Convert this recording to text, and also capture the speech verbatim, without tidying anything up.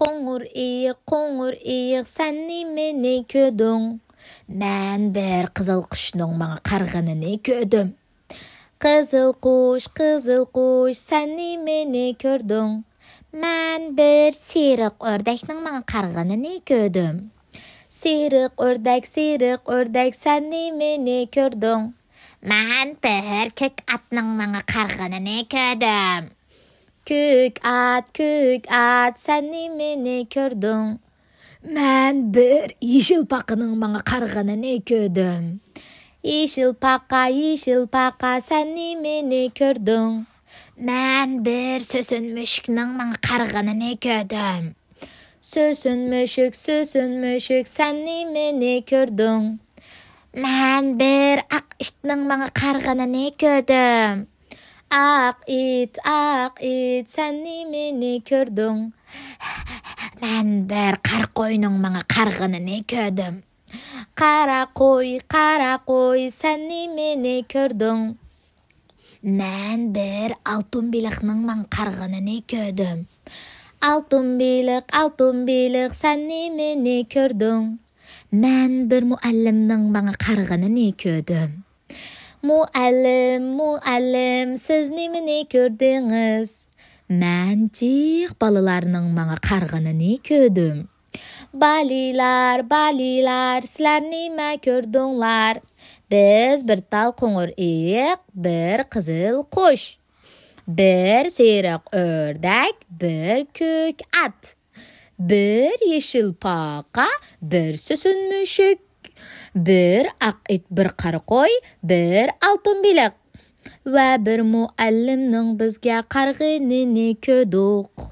قوڭۇر ئېيىق، قوڭۇر ئېيىق، سەن نېمىنى كۆردۈڭ؟ مەن بىر قىزىل قۇشنىڭ ماڭا قارىغىنىنى كۆردۈم. قىزىل قۇش، قىزىل قۇش، سەن نېمىنى كۆردۈڭ؟ مەن بىر سېرىق ئۆردەكنىڭ ماڭا قارىغىنىنى كۆردۈم. سېرىق ئۆردەك، سېرىق ئۆردەك، سەن نېمىنى كۆردۈڭ؟ مەن بىر كۆك ئاتنىڭ ماڭا قارىغىنىنى كۆردۈم. كۆك ئات، كۆك ئات، سەن نېمىنى كۆردۈڭ؟ مەن بىر يېشىل پاقىنىڭ ماڭا قارىغىنىنى كۆردۈم. يېشىل پاقا، يېشىل پاقا، سەن نېمىنى كۆردۈڭ؟ مەن بىر سۆسۈن مۈشۈكنىڭ ماڭا قارىغىنىنى كۆردۈم. سۆسۈن مۈشۈك، سۆسۈن مۈشۈك، سەن نېمىنى كۆردۈڭ؟ مەن بىر ئاق ئىتنىڭ ماڭا قارىغىنىنى كۆردۈم. ئاق ئىت، ئاق ئىت، سەن نېمىنى كۆردۈڭ؟ مەن بىر قارا قوينىڭ ماڭا قارىغىنىنى كۆردۈم. قارا قوي، قارا قوي، سەن نېمىنى كۆردۈڭ؟ مەن بىر ئالتۇن بېلىقنىڭ ماڭا قارىغىنىنى كۆردۈم. ئالتۇن بېلىق، ئالتۇن بېلىق، سەن نېمىنى كۆردۈڭ؟ مەن بىر مۇئەللىمنىڭ ماڭا قارىغىنىنى كۆردۈم. مۇئەللىم، مۇئەللىم، سىز نېمىنى كۆردىڭىز؟ مەن جىق بالىلارنىڭ ماڭا قارىغىنىنى كۆردۈم. بالىلار، بالىلار، سىلەر نېمە كۆردۈڭلار؟ بىز بىر تال قوڭۇر ئېيىق، بىر قىزىل قۇش، بىر سېرىق ئۆردەك، بىر كۆك ئات، بىر يېشىل پاقا، بىر سۆسۈن مۈشۈك، بىر ئاق ئىت، بىر قارا قوي، بىر ئالتۇن بېلىق ۋە بىر مۇئەللىمنىڭ بىزگە قارىغىنىنى كۆردۇق.